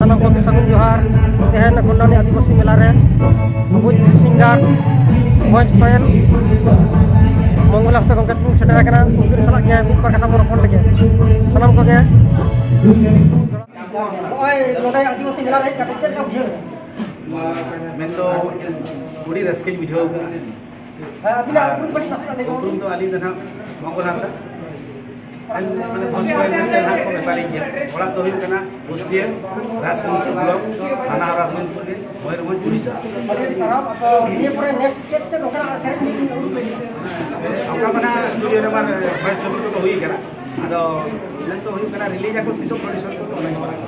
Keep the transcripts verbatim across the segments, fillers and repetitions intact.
ᱥᱟᱱᱟᱢ ᱠᱚᱜᱮ ᱥᱟᱹᱜᱩᱱ ᱡᱚᱦᱟᱨ᱾ ᱛᱮᱦᱮᱧ ᱜᱚᱱᱰᱟᱱᱤ ᱟᱹᱫᱤᱵᱟᱹᱥᱤ ᱢᱮᱞᱟ ᱨᱮ ᱟᱵᱚ ᱥᱤᱝᱜᱟᱨ ᱢᱚᱸᱡᱽ ᱯᱟᱭᱮᱞ ᱢᱚᱝᱜᱚᱞ ᱦᱟᱸᱥᱫᱟ ᱜᱚᱢᱠᱮ ᱛᱟᱹᱠᱤᱱ ᱥᱮᱴᱮᱨ ᱟᱠᱟᱱᱟ᱾ ᱩᱱᱠᱤᱱ ᱥᱟᱞᱟᱜ ᱜᱮ ᱢᱤᱫ ᱵᱟᱨ ᱠᱟᱛᱷᱟ ᱵᱚᱱ ᱨᱚᱯᱚᱲ ᱞᱮᱜᱮ᱾ ᱥᱟᱱᱟᱢ ᱠᱚᱜᱮ ᱱᱚᱜᱼᱚᱭ ᱱᱚᱰᱮ ᱟᱹᱫᱤᱵᱟᱹᱥᱤ ᱢᱮᱞᱟ ᱨᱮ ᱦᱮᱡ ᱠᱟᱛᱮ ᱪᱮᱫ ᱞᱮᱠᱟ ᱵᱩᱡᱷᱟᱹᱣ ᱮᱱᱟ? ᱢᱮᱱᱫᱚ ᱟᱹᱰᱤ ᱨᱟᱹᱥᱠᱟᱹᱧ ᱵᱩᱡᱷᱟᱹᱣ ᱠᱮᱫᱟ᱾ ᱦᱮᱸ, ᱟᱹᱵᱤᱱᱟᱜ ᱩᱯᱨᱩᱢ ᱠᱟᱹᱴᱤᱡ ᱱᱟᱥᱮᱱᱟᱜ ᱞᱟᱹᱭ ᱧᱚᱜ ᱩᱯᱨᱩᱢ ᱫᱚ ᱟᱹᱞᱤᱧ ᱫᱚ ᱱᱟᱦᱟᱜ ᱢᱚᱝᱜᱚᱞ ᱦᱟᱸᱥᱫᱟ᱾ ᱟᱹᱞᱤᱧ ᱫᱚ ᱢᱟᱱᱮ ᱵᱷᱚᱸᱡᱽ ᱠᱚᱨᱮ ᱢᱮᱱᱛᱮ ᱱᱟᱦᱟᱜ ᱠᱚ ᱢᱮᱛᱟᱞᱤᱧ ᱜᱮᱭᱟ᱾ ᱚᱲᱟᱜ ᱫᱚ ᱦᱩᱭᱩᱜ ᱠᱟᱱᱟ ᱵᱚᱥᱛᱤᱭᱟᱹ, ᱨᱟᱡᱽᱜᱚᱱᱯᱩᱨ ᱵᱞᱚᱠ, ᱛᱷᱟᱱᱟ ᱨᱟᱡᱽᱜᱚᱱᱯᱩᱨ ᱜᱮ, ᱢᱚᱭᱩᱨᱵᱷᱚᱸᱡᱽ ᱩᱲᱤᱥᱥᱟ᱾ ᱟᱹᱰᱤ ᱟᱹᱰᱤ ᱥᱟᱨᱦᱟᱣ᱾ ᱟᱫᱚ ᱱᱤᱭᱟᱹ ᱯᱚᱨᱮ ᱱᱮᱠᱥᱴ ᱪᱮᱫ ᱪᱮᱫ ᱚᱱᱠᱟᱱᱟᱜ ᱥᱮᱨᱮᱧ ᱵᱤᱱ ᱩᱰᱩᱠ ᱞᱟᱹᱜᱤᱫ? ᱚᱱᱠᱟ ᱢᱟ ᱱᱟᱦᱟᱜ ᱥᱴᱩᱰᱤᱭᱳ ᱨᱮᱢᱟ ᱵᱷᱚᱸᱡᱽ ᱰᱩᱵᱩ ᱠᱚᱫᱚ ᱦᱩᱭ ᱠᱟᱱᱟ᱾ ᱟᱫᱚ ᱢᱮᱱ ᱫᱚ ᱦᱩᱭᱩᱜ ᱠᱟᱱᱟ ᱨᱤᱞᱤᱡᱽ ᱟᱠᱚ ᱛᱤᱥᱚᱜ ᱯᱨᱚᱰᱩᱥᱟᱨ ᱠᱚ ᱚᱱᱟ ᱜᱮ ᱵᱟᱲᱟᱭ᱾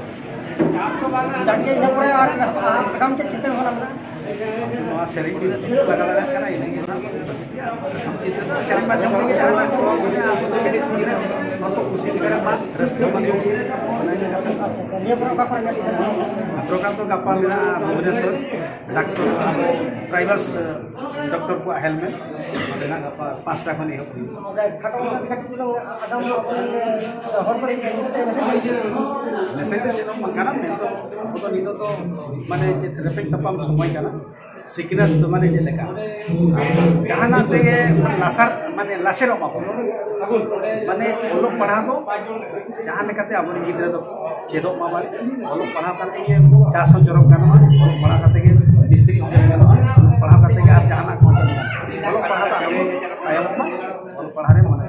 ᱡᱟᱠᱮ ᱤᱱᱟᱹ ᱯᱚᱨᱮ ᱟᱨ ᱟᱜᱟᱢ ᱪᱮᱫ ᱪᱤᱱᱛᱟᱹ ᱵᱷᱟᱵᱽᱱᱟ ᱢᱮᱱᱟᱜᱼᱟ? ᱱᱚᱣᱟ ᱥᱮᱨᱮᱧ ᱛᱤᱱᱟᱹᱜ ᱫᱤᱱ ᱞᱟᱜᱟᱣ ᱫᱟᱲᱮᱭᱟᱜ ᱠᱟᱱᱟ, ᱤᱱᱟᱹᱜᱮ ᱱᱟᱦᱟᱜ᱾ ᱟᱜᱟᱢ ᱪᱤᱱᱛᱟᱹ ᱫᱚ ᱥᱮᱨᱮᱧ ᱢᱟᱫᱽᱫᱷᱚᱢ ᱛᱮᱜᱮ ᱡᱟᱦᱟᱱᱟᱜ ᱠᱚ ᱢᱮᱱᱟᱜᱼᱟ, ᱟᱵᱚ ᱫᱚ ᱛᱤᱱᱟᱹᱜ ᱦᱚᱲ ᱠᱚ ᱠᱩᱥᱤ ᱞᱮᱠᱟ ᱢᱟ ᱨᱟᱹᱥᱠᱟᱹ ᱢᱟ᱾ ᱟᱪᱪᱷᱟ, ᱟᱪᱪᱷᱟ᱾ ᱱᱤᱭᱟᱹ ᱯᱚᱨᱮ ᱚᱠᱟ ᱠᱚᱨᱮ ᱱᱮᱥ ᱯᱮ ᱫᱟᱬᱟᱱᱟ? ᱯᱨᱳᱜᱨᱟᱢ ᱫᱚ ᱜᱟᱯᱟ ᱢᱮᱱᱟᱜᱼᱟ ᱵᱷᱩᱵᱽᱱᱮᱥᱚᱨ, ᱰᱟᱠᱛᱚᱨ, ᱟᱵᱚ ᱴᱨᱟᱭᱵᱟᱞᱥ ᱰᱚᱠᱴᱚᱨ ᱠᱚᱣᱟᱜ ᱦᱮᱞᱢᱮᱴ ᱚᱸᱰᱮᱱᱟᱜ ᱜᱟᱯᱟ ᱯᱟᱸᱪᱴᱟ ᱠᱷᱚᱱ ᱮᱦᱚᱵ ᱦᱩᱭᱩᱜᱼᱟ᱾ ᱟᱪᱪᱷᱟ, ᱠᱷᱟᱴᱚ ᱢᱟᱪᱷᱟ ᱛᱮ ᱠᱟᱹᱴᱤᱡ ᱪᱩᱞᱩᱝ ᱟᱜᱟᱢ ᱨᱮᱱᱟᱜ ᱟᱵᱚᱨᱮᱱ ᱦᱚᱲ ᱠᱚ ᱞᱟᱹᱜᱤᱫ ᱢᱮᱥᱮᱡᱽ ᱮᱢ ᱢᱮᱥᱮᱡᱽ ᱫᱚ ᱪᱮᱫ ᱦᱚᱸ ᱵᱟᱝ ᱠᱟᱱᱟ, ᱢᱮᱱᱫᱚ ᱟᱵᱚ ᱫᱚ ᱱᱤᱛᱚᱜ ᱫᱚ ᱢᱟᱱᱮ ᱪᱮᱫ ᱨᱮᱯᱮᱡ ᱛᱟᱯᱟᱢ ᱥᱚᱢᱚᱭ ᱠᱟᱱᱟ᱾ ᱥᱤᱠᱷᱱᱟᱹᱛ ᱫᱚ ᱢᱟᱱᱮ ᱪᱮᱫ ᱞᱮᱠᱟ? ᱡᱟᱦᱟᱱᱟᱜ ᱛᱮᱜᱮ ᱞᱟᱥᱟᱨ, ᱢᱟᱱᱮ ᱞᱟᱥᱮᱨᱚᱜ ᱢᱟᱵᱚᱱ᱾ ᱢᱟᱱᱮ ᱚᱞᱚᱜ ᱯᱟᱲᱦᱟᱣ ᱫᱚ ᱡᱟᱦᱟᱸ ᱞᱮᱠᱟᱛᱮ ᱟᱵᱚᱨᱮᱱ ᱜᱤᱫᱽᱨᱟᱹ ᱫᱚ ᱪᱮᱫᱚᱜ ᱢᱟ ᱵᱟᱝ, ᱚᱞᱚᱜ ᱯᱟᱲᱦᱟᱣ ᱠᱟᱛᱮ ᱜᱮ ᱪᱟᱥ ᱦᱚᱸ ᱪᱚᱨᱚᱠ ᱜᱟᱱᱚᱜᱼᱟ, ᱚᱞᱚᱜ ᱯᱟᱲᱦᱟᱣ ᱠᱟᱛᱮ ᱜᱮ ᱢᱤᱥᱛᱨᱤ ᱦᱚᱸ ᱵᱮᱥ ᱜᱟᱱᱚᱜᱼᱟ, ᱚᱞᱚᱜ ᱯᱟᱲᱦᱟᱣ ᱠᱟᱛᱮ ᱜᱮ ᱟᱨ ᱡᱟᱦᱟᱱᱟᱜ ᱠᱚ ᱜᱟᱱᱚᱜᱼᱟ᱾ ᱚᱞᱚᱜ ᱯᱟᱲᱦᱟᱣ ᱫᱚ ᱟᱞᱚ ᱛᱟᱭᱚᱢᱚᱜ ᱢᱟ, ᱚᱞᱚᱜ ᱯᱟᱲᱦᱟᱣ ᱨᱮ ᱢᱚᱱᱮ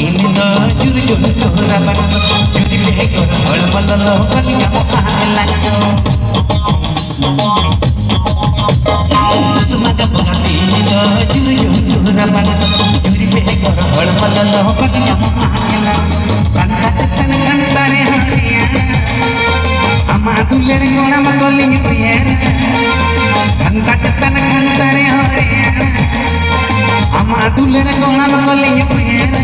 ᱤᱧ ᱫᱚ ᱡᱩᱨ ᱡᱩᱨ ᱡᱩᱨ ᱨᱟᱵᱟᱝ, ᱡᱩᱨᱤ ᱵᱮᱜᱚᱨ ᱦᱚᱲᱢᱚ ᱞᱚᱞᱚ ᱵᱟᱝ ᱧᱟᱢᱚᱜᱼᱟ ᱮᱞᱟᱝ ᱫᱚ᱾ ᱫᱩᱥᱢᱟ ᱜᱟᱵᱚ ᱜᱟᱛᱮ, ᱤᱧ ᱫᱚ ᱡᱩᱨ ᱡᱩᱨ ᱡᱩᱨ ᱨᱟᱵᱟᱝ, ᱡᱩᱨᱤ ᱵᱮᱜᱚᱨ ᱦᱚᱲᱢᱚ ᱞᱚᱞᱚ ᱵᱟᱝ ᱧᱟᱢᱚᱜᱼᱟ ᱮᱞᱟᱝ᱾ ᱠᱟᱱᱛᱟ ᱛᱮᱛᱟᱱ ᱠᱟᱱᱛᱟ ᱨᱮ ᱦᱚᱲᱤᱭᱟ, ᱟᱢᱟᱜ ᱫᱩᱞᱟᱹᱲ ᱜᱚᱲᱟᱢ ᱠᱚᱞᱤᱧ ᱩᱭᱦᱟᱹᱨᱟ᱾ ᱠᱟᱱᱛᱟ ᱛᱮᱛᱟᱱ ᱠᱟᱱᱛᱟ ᱨᱮ ᱦᱚᱲᱤᱭᱟ, ᱟᱢᱟᱜ ᱫᱩᱞᱟᱹᱲ ᱜᱚᱲᱟᱢ ᱠᱚᱞᱤᱧ ᱩᱭᱦᱟᱹᱨᱟ᱾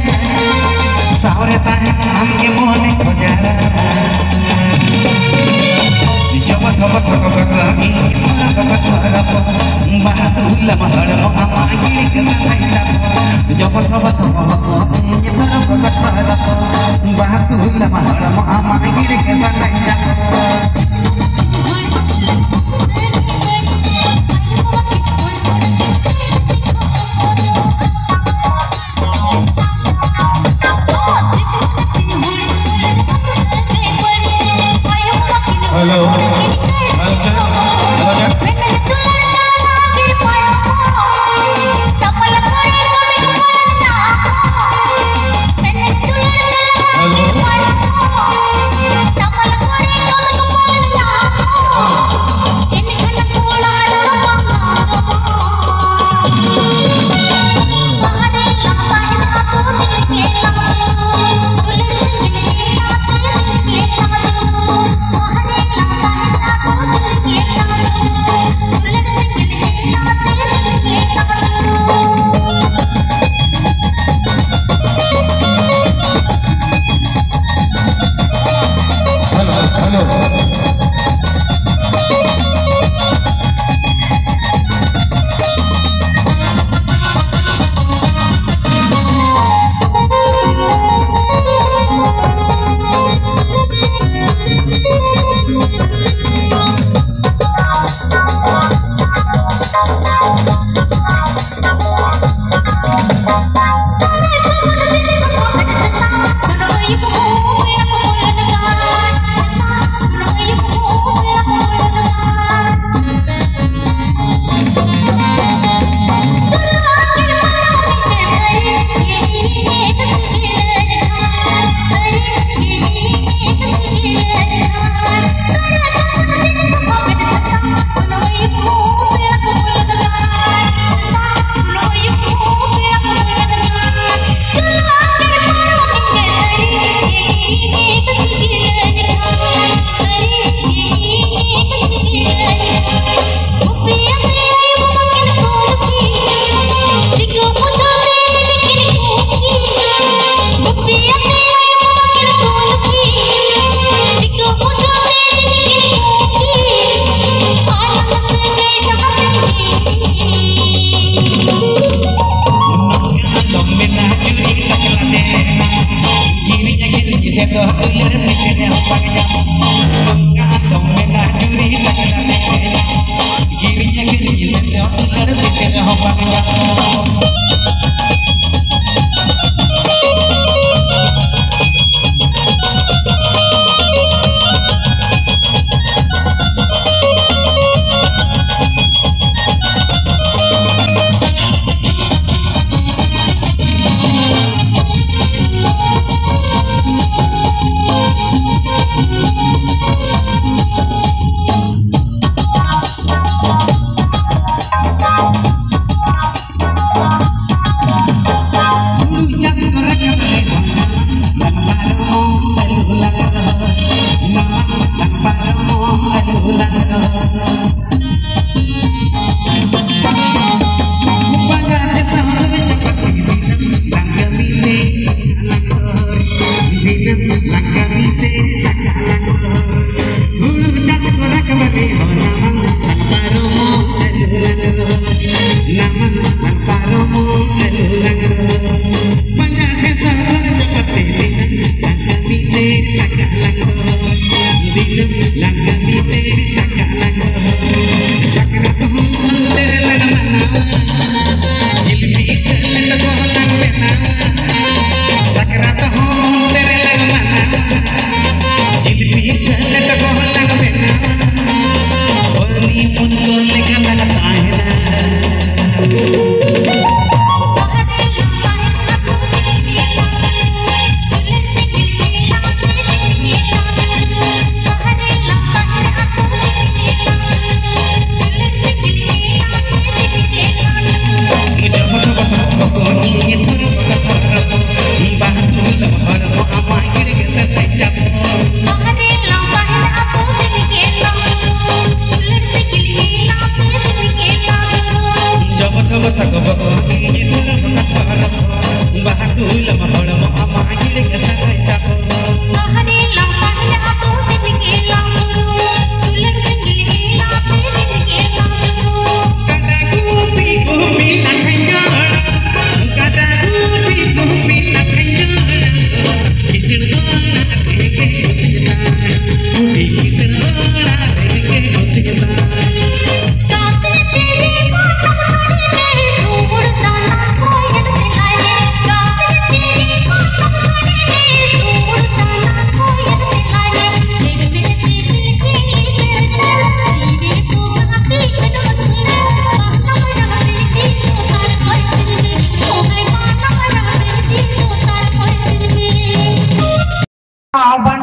ᱥᱟᱶᱨᱮ ᱛᱟᱦᱮᱸ ᱟᱢᱜᱮ ᱢᱚᱱᱮ ᱠᱚ ᱡᱟᱨᱟ᱾ ᱡᱚᱵᱚ ᱛᱚᱵᱚ ᱛᱚᱵᱚ ᱛᱚᱵᱚ ᱤᱧ ᱛᱚᱵᱚ ᱛᱚᱵᱚ ᱵᱟᱦᱟ ᱫᱩᱞᱟᱢ ᱦᱚᱲᱢᱚ ᱟᱢᱟᱜ ᱜᱤᱲᱤ ᱠᱟᱥᱟ ᱛᱟᱭ ᱛᱟᱵᱚ᱾ ᱡᱚᱵᱚ ᱛᱚᱵᱚ ᱛᱚᱵᱚ ᱤᱧ ᱛᱚᱵᱚ ᱛᱚᱵᱚ ᱵᱟᱦᱟ ᱫᱩᱞᱟᱢ ᱦᱚᱲᱢᱚ ᱟᱢᱟᱜ ᱜᱤᱲᱤ ᱠᱟᱥᱟ ᱛᱟᱭ ᱛᱟᱵᱚ᱾ Hello. Hello, check. Hello, check. Hello.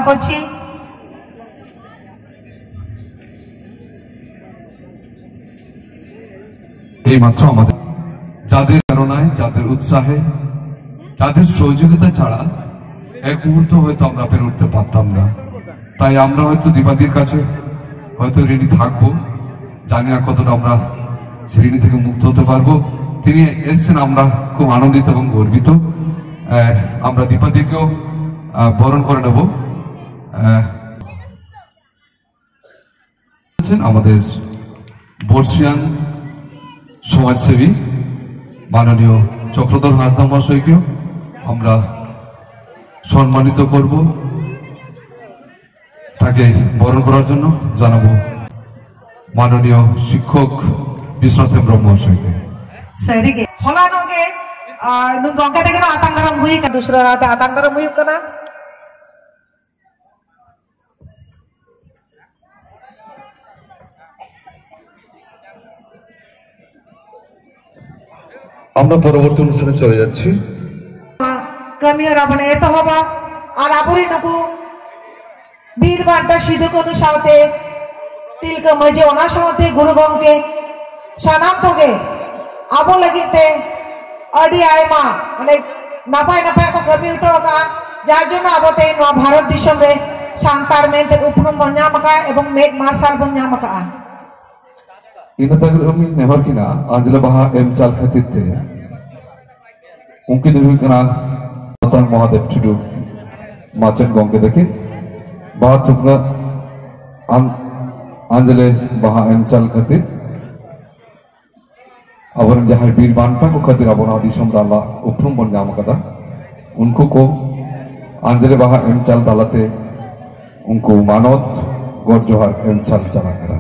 করছি। এই মাত্র আমাদের যাদের প্রেরণায়, যাদের উৎসাহে, যাদের সহযোগিতা ছাড়া এক মুহূর্ত হয়তো আমরা পেরে উঠতে পারতাম না। তাই আমরা হয়তো দীপাদির কাছে হয়তো ঋণী থাকবো, জানি না কতটা আমরা ঋণী থেকে মুক্ত হতে পারবো। তিনি এসছেন, আমরা খুব আনন্দিত এবং গর্বিত। আহ, আমরা দীপাদিকেও আহ, বরণ করে নেব। আহ, আছেন আমাদের বর্ষিয়ান সমাজসেবী মাননীয় চক্রধর হাঁসদা মহাশয়কেও আমরা সম্মানিত করব। তাকে বরণ করার জন্য জানাবো মাননীয় শিক্ষক বিশ্বনাথ হেমব্রম মহাশয়কে। ᱥᱟᱹᱨᱤᱜᱮ ᱦᱚᱞᱟᱱᱚᱜ ᱜᱮ ᱟᱨ ᱱᱩᱭ ᱜᱚᱝᱠᱮ ᱛᱟᱹᱠᱤᱱ ᱟᱛᱟᱝ ᱫᱟᱨᱟᱢ ᱦᱩᱭ ᱠᱟᱱᱟ, ᱫᱩᱥᱨᱟ ᱨᱟᱛᱮ ᱟᱛᱟᱝ ᱫᱟᱨᱟᱢ ᱦᱩᱭᱩᱜ ᱠᱟᱱᱟ᱾ আমরা পরবর্তী অনুষ্ঠানে চলে যাচ্ছি। ᱠᱟᱹᱢᱤ ᱦᱚᱨᱟ ᱵᱚᱱ ᱮᱛᱚᱦᱚᱵᱟ ᱟᱨ ᱟᱵᱚᱨᱮᱱ ᱱᱩᱠᱩ ᱵᱤᱨ ᱵᱟᱱᱴᱟ ᱥᱤᱫᱩ ᱠᱟᱹᱱᱦᱩ ᱥᱟᱶᱛᱮ ᱛᱤᱞᱠᱟᱹ ᱢᱟᱹᱡᱷᱤ, ᱚᱱᱟ ᱥᱟᱶᱛᱮ ᱜᱩᱨᱩ ᱜᱚᱢᱠᱮ, ᱥᱟᱱᱟᱢ ᱠᱚᱜᱮ ᱟᱵᱚ ᱞᱟᱹᱜᱤᱫ ᱛᱮ ᱟᱹᱰᱤ ᱟᱭᱢᱟ, ᱢᱟᱱᱮ, ᱱᱟᱯᱟᱭ ᱱᱟᱯᱟᱭ ᱠᱚ ᱠᱟᱹᱢᱤ ᱦᱚᱴᱚ ᱟᱠᱟᱫᱼᱟ, ᱡᱟᱨ ᱡᱚᱱᱱᱚ ᱟᱵᱚ ᱛᱮᱦᱮᱧ ᱱᱚᱣᱟ ᱵᱷᱟᱨᱚᱛ ᱫᱤᱥᱚᱢ ᱨᱮ ᱥᱟᱱᱛᱟᱲ ᱢᱮᱱᱛᱮ ᱩᱯᱨᱩᱢ ᱵᱚᱱ ᱧᱟᱢ ᱟᱠᱟᱫᱼᱟ ᱮᱵᱚᱝ ᱢᱮᱫ ᱢᱟᱨᱥᱟᱞ ᱵᱚᱱ ᱧᱟᱢ ᱟᱠᱟᱫᱼᱟ᱾ ᱤᱱᱟᱹ ᱛᱟᱭᱚᱢ ᱤᱧ ᱱᱮᱦᱚᱨ ᱠᱤᱱᱟ ᱟᱸᱡᱽᱞᱮ ᱵᱟᱦᱟ ᱮᱢ ᱪᱟᱞ ᱠᱷᱟᱹᱛᱤᱨ ᱛᱮ᱾ ᱩᱱᱠᱤᱱ ᱫᱚ ᱦᱩᱭᱩᱜ ᱠᱟᱱᱟ ᱨᱚᱛᱚᱱ ᱢᱚᱦᱟᱫᱮᱵ ᱴᱩᱰᱩ, ᱢᱟᱪᱮᱫ ᱜᱚᱢᱠᱮ ᱛᱟᱹᱠᱤᱱ᱾ ᱵᱟᱦᱟ ᱛᱷᱩᱯᱱᱟᱹ ᱟᱱ-, ᱟᱸᱡᱽᱞᱮ ᱵᱟᱦᱟ ᱮᱢ ᱪᱟᱞ ᱠᱷᱟᱹᱛᱤᱨ ᱟᱵᱚᱨᱮᱱ ᱡᱟᱦᱟᱸᱭ ᱵᱤᱨ ᱵᱟᱱᱴᱟ ᱠᱚ ᱠᱷᱟᱹᱛᱤᱨ ᱟᱵᱚ ᱱᱚᱣᱟ ᱫᱤᱥᱚᱢ ᱨᱮ ᱟᱞᱟᱜ ᱩᱯᱨᱩᱢ ᱵᱚᱱ ᱧᱟᱢ ᱟᱠᱟᱫᱟ, ᱩᱱᱠᱩ ᱠᱚ ᱟᱸᱡᱽᱞᱮ ᱵᱟᱦᱟ ᱮᱢ ᱪᱟᱞ ᱛᱟᱞᱟᱛᱮ ᱩᱱᱠᱩ ᱢᱟᱱᱚᱛ ᱜᱚᱰ ᱡᱚᱦᱟᱨ ᱮᱢ ᱪᱟᱞ ᱪᱟᱞᱟᱜ ᱠᱟᱱᱟ᱾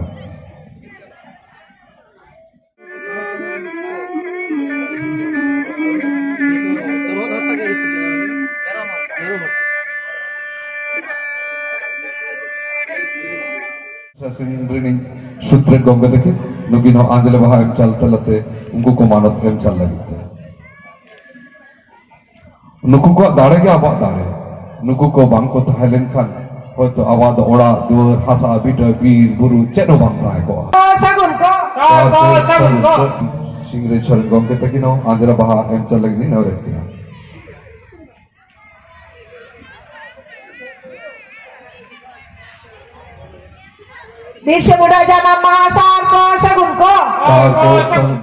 ᱥᱟᱥᱤᱱ ᱨᱤᱱᱤᱡ ᱥᱩᱛᱨᱮᱛ ᱜᱚᱢᱠᱮ ᱛᱟᱹᱠᱤᱱ, ᱱᱩᱠᱤᱱ ᱦᱚᱸ ᱟᱸᱡᱽᱞᱮ ᱵᱟᱦᱟ ᱮᱢ ᱪᱟᱞ ᱛᱟᱞᱟᱛᱮ ᱩᱱᱠᱩ ᱠᱚ ᱢᱟᱱᱚᱛ ᱮᱢ ᱪᱟᱞ ᱞᱟᱹᱜᱤᱫ ᱛᱮ᱾ ᱱᱩᱠᱩ ᱠᱚᱣᱟᱜ ᱫᱟᱲᱮ ᱜᱮ ᱟᱵᱚᱣᱟᱜ ᱫᱟᱲᱮ᱾ ᱱᱩᱠᱩ ᱠᱚ ᱵᱟᱝ ᱠᱚ ᱛᱟᱦᱮᱸ ᱞᱮᱱᱠᱷᱟᱱ ᱦᱚᱭᱛᱚ ᱟᱵᱚᱣᱟᱜ ᱫᱚ ᱚᱲᱟᱜ ᱫᱩᱣᱟᱹᱨ, ᱦᱟᱥᱟ, ᱵᱤᱴᱟᱹ, ᱵᱤᱨ, ᱵᱩᱨᱩ ᱪᱮᱫ ᱦᱚᱸ ᱵᱟᱝ ᱛᱟᱦᱮᱸ ᱠᱚᱜᱼᱟ᱾ ᱥᱟᱹᱜᱩᱱ ᱠᱚ᱾ ᱥᱟᱨ ᱠᱚ ᱥᱟᱹᱜᱩᱱ ᱠᱚ᱾ ᱥᱤᱝᱨᱟᱹᱭ ᱥᱚᱨᱮᱱ ᱜᱚᱢᱠᱮ ᱛᱟᱹᱠᱤᱱ ᱦᱚᱸ ᱟᱸᱡᱽᱨᱟ ᱵᱟᱦᱟ ᱮᱢ ᱪᱟᱞ ᱞᱟᱹᱜᱤᱫ ᱞᱤᱧ ᱱᱮᱦᱚᱨᱮᱫ ᱠᱤᱱᱟ᱾ ᱵᱤᱨᱥᱟ ᱢᱩᱱᱰᱟ ᱡᱟᱱᱟᱢ ᱢᱟᱦᱟ ᱥᱟᱨ ᱠᱚ ᱥᱟᱹᱜᱩᱱ ᱠᱚ᱾ ᱥᱟᱨ ᱠᱚ ᱥᱟᱹᱜᱩᱱ᱾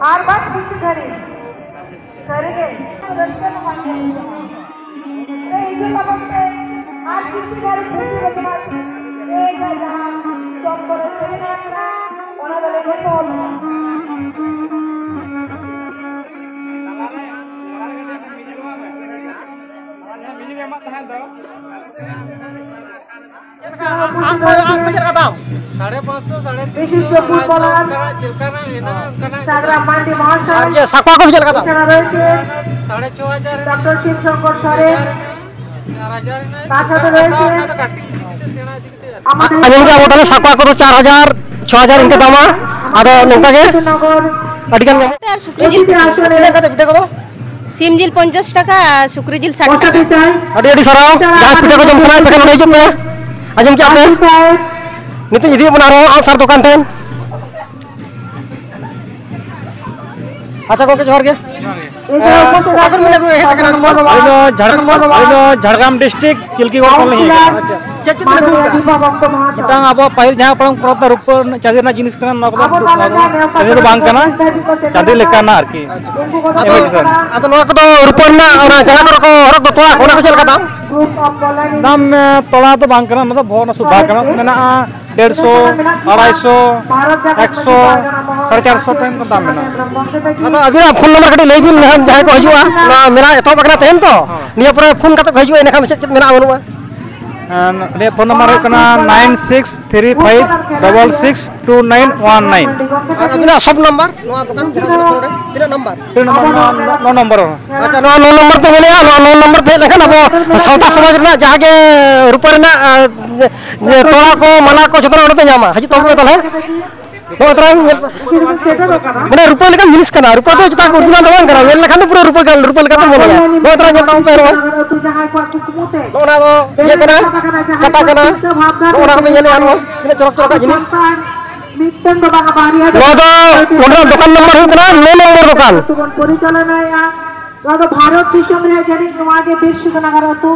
ᱟᱨ ᱵᱟᱥ ᱠᱤᱪᱷᱩ ᱜᱷᱟᱹᱲᱤᱡ ᱥᱟᱹᱨᱤᱜᱮ ᱨᱟᱹᱥᱠᱟᱹ ᱱᱚᱣᱟ ᱜᱮ᱾ ᱨᱮ ᱦᱤᱡᱩᱜ ᱛᱟᱵᱚᱱ ᱯᱮ ᱟᱨ ᱠᱤᱪᱷᱩ ᱜᱷᱟᱹᱲᱤᱡ ᱵᱷᱤᱛᱤᱨ ᱨᱮᱜᱮ ᱦᱟᱸᱜ ᱛᱮᱦᱮᱧ ᱡᱟᱦᱟᱸ ᱡᱚᱢ ᱠᱚᱨᱮ ᱥᱮᱨᱮᱧ ᱟᱠᱟᱱᱟ, ᱚᱱᱟ ᱫᱚᱞᱮ ᱮᱛᱚᱦᱚᱵ ᱮᱫᱟ᱾ ᱟᱢ ᱫᱚ, ᱟᱢ ᱫᱚ ᱪᱮᱫ ᱞᱮᱠᱟ ᱫᱟᱢ? ᱥᱟᱲᱮ ᱯᱟᱸᱪᱥᱚ, ᱥᱟᱲᱮ ᱛᱤᱱᱥᱚ, ᱵᱤᱥᱤᱥᱴᱚ ᱟᱲᱟᱭᱥᱚ, ᱯᱷᱩᱴᱵᱚᱞᱟᱨ ᱚᱱᱠᱟᱱᱟᱜ ᱪᱮᱫ ᱞᱮᱠᱟᱱᱟᱜ ᱦᱮᱱᱟᱜᱼᱟ, ᱚᱱᱠᱟᱱᱟᱜ ᱜᱮ ᱥᱟᱜᱽᱨᱟ ᱫᱟᱢ᱾ ᱢᱟᱱᱰᱤ ᱢᱚᱦᱟᱥᱚᱭ, ᱟᱨ ᱤᱭᱟᱹ ᱥᱟᱠᱣᱟ ᱠᱚ ᱪᱮᱫ ᱞᱮᱠᱟ ᱫᱟᱢ? ᱮᱠᱷᱟᱱ ᱨᱚᱭᱮᱥᱮ ᱥᱟᱲᱮ ᱪᱷᱚ ᱦᱟᱡᱟᱨ ᱦᱮᱱᱟᱜᱼᱟ, ᱰᱚᱠᱴᱚᱨ ᱥᱤᱵ ᱥᱚᱝᱠᱚᱨ ᱥᱚᱨᱮᱱ, ᱦᱟᱡᱟᱨ ᱦᱮᱱᱟᱜᱼᱟ, ᱪᱟᱨ ᱦᱟᱡᱟᱨ ᱦᱮᱱᱟᱜᱼᱟ, ᱛᱟᱨ ᱪᱮᱫ ᱥᱟᱛᱮ ᱞᱮᱠᱟ ᱨᱚᱭᱮᱥᱮ ᱦᱟᱛᱟᱣᱟ, ᱚᱱᱟ ᱫᱚ ᱠᱟᱹᱴᱤᱡ ᱤᱫᱤ ᱠᱟᱛᱮ ᱥᱮᱬᱟ ᱤᱫᱤ ᱠᱟᱛᱮ᱾ ᱟᱸᱡᱚᱢ ᱜᱮ ᱟᱵᱚ ᱛᱟᱦᱞᱮ ᱥᱟᱠᱣᱟ ᱠᱚᱫᱚ ᱪᱟᱨ ᱦᱟᱡᱟᱨ, ᱪᱷᱚ ᱦᱟᱡᱟᱨ ᱤᱱᱠᱟᱹ ᱫᱟᱢᱟ᱾ ᱟᱫᱚ ᱱᱚᱝᱠᱟ ᱜᱮ ᱟᱹᱰᱤ ᱜᱟᱱ ᱧᱟᱢᱚᱜᱼᱟ᱾ ᱟᱨ ᱥᱩᱠᱨᱤ ᱡᱤᱞ ᱛᱤᱱᱟᱹᱜ ᱠᱟᱛᱮ ᱯᱤᱴᱷᱟᱹ ᱠᱚᱫᱚ? ᱥᱤᱢ ᱡᱤᱞ ᱯᱚᱧᱪᱟᱥ ᱴᱟᱠᱟ ᱟᱨ ᱥᱩᱠᱨᱤ ᱡᱤᱞ ᱥᱟᱴ ᱴᱟᱠᱟ᱾ ᱟᱹᱰᱤ ᱟᱹᱰᱤ ᱥᱟᱨᱦᱟᱣ᱾ ᱡᱟᱦᱟᱸᱭ ᱯᱤᱴᱷᱟᱹ ᱠᱚ ᱡᱚᱢ ᱥᱟᱱᱟᱭᱮᱫ ᱯᱮ ᱠᱷᱟᱱ ᱱᱚᱰᱮ ᱦᱤᱡᱩᱜ ᱯᱮ᱾ ᱟᱸᱡᱚᱢ ᱠᱮᱜᱼᱟ ᱯᱮ? ᱱᱤᱛᱚᱜ ᱤᱫᱤᱭᱮᱫ ᱵᱚᱱᱟ ᱟᱨᱦᱚᱸ ᱟᱜ ᱥᱟᱨ ᱫᱚᱠᱟᱱ ᱴᱷᱮᱱ᱾ ᱟᱪᱪᱷᱟ ᱜᱚᱝᱠᱮ, ᱡᱚᱦᱟᱨ ᱜᱮ᱾ ᱡᱚᱦᱟᱨ ᱜᱮ᱾ ᱮᱸ, ᱚᱠᱟ ᱠᱷᱚᱱ ᱵᱤᱱ ᱟᱹᱜᱩ ᱦᱮᱡ ᱟᱠᱟᱱᱟ ᱱᱚᱣᱟ? ᱟᱹᱞᱤᱧ ᱫᱚ ᱡᱷᱟᱲ-, ᱟᱹᱞᱤᱧ ᱫᱚ ᱡᱷᱟᱲᱜᱨᱟᱢ ᱰᱤᱥᱴᱨᱤᱠᱴ ᱪᱤᱞᱠᱤᱜᱚᱲ ᱠᱷᱚᱱ ᱞᱤᱧ ᱦᱮᱡ ᱟᱠᱟᱱᱟ᱾ ᱟᱪᱪᱷᱟ, ᱪᱮᱫ ᱪᱮᱫ ᱵᱤᱱ ᱟᱹᱜᱩ ᱟᱠᱟᱫᱟ? ᱢᱤᱫᱴᱟᱝ ᱟᱵᱚᱣᱟᱜ ᱯᱟᱹᱦᱤᱞ ᱡᱟᱦᱟᱸ ᱦᱟᱯᱲᱟᱢ ᱠᱚ ᱠᱚᱨᱟᱣ ᱛᱟᱦᱮᱸ, ᱨᱩᱯᱟᱹ ᱨᱮᱱᱟᱜ ᱪᱟᱸᱫᱤ ᱨᱮᱱᱟᱜ ᱡᱤᱱᱤᱥ ᱠᱟᱱᱟ, ᱱᱚᱣᱟ ᱠᱚᱫᱚ, ᱱᱚᱣᱟ ᱫᱚ ᱪᱟᱸᱫᱤ ᱫᱚ ᱵᱟᱝ ᱠᱟᱱᱟ, ᱪᱟᱸᱫᱤ ᱞᱮᱠᱟᱱᱟᱜ ᱟᱨᱠᱤ᱾ ᱟᱫᱚ, imitation᱾ ᱟᱫᱚ ᱱᱚᱣᱟ ᱠᱚᱫᱚ ᱨᱩᱯᱟᱹ ᱨᱮᱱᱟᱜ ᱚᱱᱟ ᱡᱟᱸᱜᱟ ᱠᱚᱨᱮ ᱠᱚ ᱦᱚᱨᱚᱜ ᱫᱚ, ᱛᱚᱲᱟ ᱠᱚ, ᱚᱱᱟ ᱠᱚ ᱪᱮᱫ ᱞᱮᱠᱟ ᱫᱟᱢ? ᱫᱟᱢ, ᱮ, ᱛᱚᱲᱟ ᱫᱚ ᱵᱟᱝ ᱠᱟᱱᱟ, ᱚᱱᱟ ᱫᱚ ᱵᱚᱦᱚᱜ ᱨᱮᱱᱟᱜ ᱥᱩᱫᱷᱟ ᱠᱟᱱᱟ, ᱢᱮᱱᱟᱜᱼᱟ ᱰᱮᱲᱥᱚ, ᱟᱲᱟᱭᱥᱚ, ᱮᱠᱥᱚ, ᱥᱟᱲᱮ ᱪᱟᱨᱥᱚ ᱴᱟᱠᱟ ᱫᱟᱢ ᱢᱮᱱᱟᱜᱼᱟ᱾ ᱟᱫᱚ ᱟᱹᱵᱤᱱᱟᱜ ᱯᱷᱳᱱ ᱱᱟᱢᱵᱟᱨ ᱠᱟᱹᱴᱤᱡ ᱞᱟᱹᱭ ᱵᱤᱱ, ᱡᱟᱦᱟᱸᱭ ᱠᱚ ᱦᱤᱡᱩᱜᱼᱟ, ᱱᱚᱣᱟ ᱢᱮᱞᱟ ᱮᱛᱚᱦᱚᱵ ᱟᱠᱟᱱᱟ ᱛᱮᱦᱮᱧ ᱛᱚ, ᱦᱳᱭ᱾ ᱱᱤᱭᱟᱹ ᱯᱚᱨᱮ ᱯᱷᱳᱱ ᱠᱟᱛᱮ ᱠᱚ ᱦᱤᱡᱩᱜᱼᱟ, ᱤᱱᱟᱹᱠᱷᱟᱱ ᱫᱚ ᱪᱮᱫ ᱪᱮᱫ ᱢᱮᱱᱟᱜᱼᱟ ᱵᱟᱹᱱᱩᱜᱼᱟ? ᱟᱨ ᱟᱹᱞᱤᱧᱟᱜ ᱯᱷᱳᱱ ᱱᱟᱢᱵᱟᱨ ᱦᱩᱭᱩᱜ ᱠᱟᱱᱟ nine six three five double six two nine one nine᱾ ᱟᱨ ᱟᱹᱵᱤᱱᱟᱜ ᱥᱚᱯ ᱱᱟᱢᱵᱟᱨ, ᱱᱚᱣᱟ ᱫᱚᱠᱟᱱ ᱡᱟᱦᱟᱸ ᱢᱮᱱᱟᱜ ᱛᱟᱵᱚᱱᱟ, ᱛᱤᱱᱟᱹᱜ ᱱᱟᱢᱵᱟᱨ? ᱯᱤᱱ ᱱᱟᱢᱵᱟᱨ ᱱᱚᱣᱟ ᱱᱚ ᱱᱚᱢᱵᱚᱨ᱾ ᱟᱪᱪᱷᱟ, ᱱᱚᱣᱟ ᱱᱚ ᱱᱚᱢᱵᱚᱨ ᱯᱮ ᱧᱮᱞᱮᱜᱼᱟ, ᱱᱚᱣᱟ ᱱᱚ ᱱᱚᱢᱵᱚᱨ ᱯᱮ ᱦᱮᱡ ᱞᱮᱱᱠᱷᱟᱱ ᱟᱵᱚ ᱥᱟᱶᱛᱟ ᱥᱚᱢᱟᱡᱽ ᱨᱮᱱᱟᱜ ᱡᱟᱦᱟᱸ ᱜᱮ ᱨᱩᱯᱟᱹ ᱨᱮᱱᱟᱜ, ᱟᱸ, ᱡᱮ ᱛᱚᱲᱟ ᱠᱚ, ᱢᱟᱞᱟ ᱠᱚ ᱡᱚᱛᱚᱱᱟᱜ ᱚᱸᱰᱮ ᱯᱮ ᱧᱟᱢᱟ᱾ ᱦᱤᱡᱩᱜ ᱛᱟᱵᱚᱱ ᱯᱮ ᱛᱟᱦᱚᱞᱮ᱾ ᱱᱚᱜᱼᱚᱭ ᱛᱟᱨᱟ ᱧᱮᱞ ᱢᱟᱱᱮ ᱨᱩᱯᱟᱹ ᱞᱮᱠᱟᱱ ᱡᱤᱱᱤᱥ ᱠᱟᱱᱟ᱾ ᱨᱩᱯᱟᱹ ᱫᱚ ᱡᱚᱛᱚ original ᱫᱚ ᱵᱟᱝ ᱠᱟᱱᱟ, ᱧᱮᱞ ᱞᱮᱠᱷᱟᱱ ᱫᱚ ᱯᱩᱨᱟᱹ ᱨᱩᱯᱟᱹ ᱜᱮ, ᱨᱩᱯᱟᱹ ᱞᱮᱠᱟ ᱛᱮ ᱢᱚᱱᱮᱜᱼᱟ᱾ ᱱᱚᱜᱼᱚᱭ ᱛᱟᱨᱟ ᱧᱮᱞ ᱛᱟᱵᱚᱱ ᱯᱮ ᱱᱚᱜᱼᱚᱭ᱾ ᱱᱚᱜᱼᱚ ᱱᱟ ᱫᱚ ᱤᱭᱟᱹ ᱠᱟᱱᱟ, ᱠᱟᱴᱟ ᱠᱟᱱᱟ᱾ ᱱᱚᱜᱼᱚ ᱱᱟ ᱠᱚᱯᱮ ᱧᱮᱞᱮᱫᱼᱟ, ᱱᱚᱣᱟ ᱛᱤᱱᱟᱹᱜ ᱪᱚᱨᱚᱠ ᱪᱚᱨᱚᱠᱟᱜ ᱡᱤᱱᱤᱥ᱾ ᱱᱚᱣᱟ ᱫᱚ ᱱᱚᱰᱮᱱᱟᱜ ᱫᱚᱠᱟᱱ ᱱᱟᱢᱵᱟᱨ ᱦᱩᱭᱩᱜ ᱠᱟᱱᱟ ᱱᱚ ᱱᱚᱢᱵᱚᱨ ᱫᱚᱠᱟᱱ᱾ ᱱᱚᱣᱟ ᱫᱚ ᱵᱷᱟᱨᱚᱛ ᱫᱤᱥᱚᱢ ᱨᱮᱭᱟᱜ ᱡᱟᱹᱱᱤᱡ ᱱᱚᱣᱟ ᱜᱮ ᱵᱤᱨ ᱥᱩᱫᱷᱟᱱᱟᱜᱟᱨ ᱟᱹᱛᱩ᱾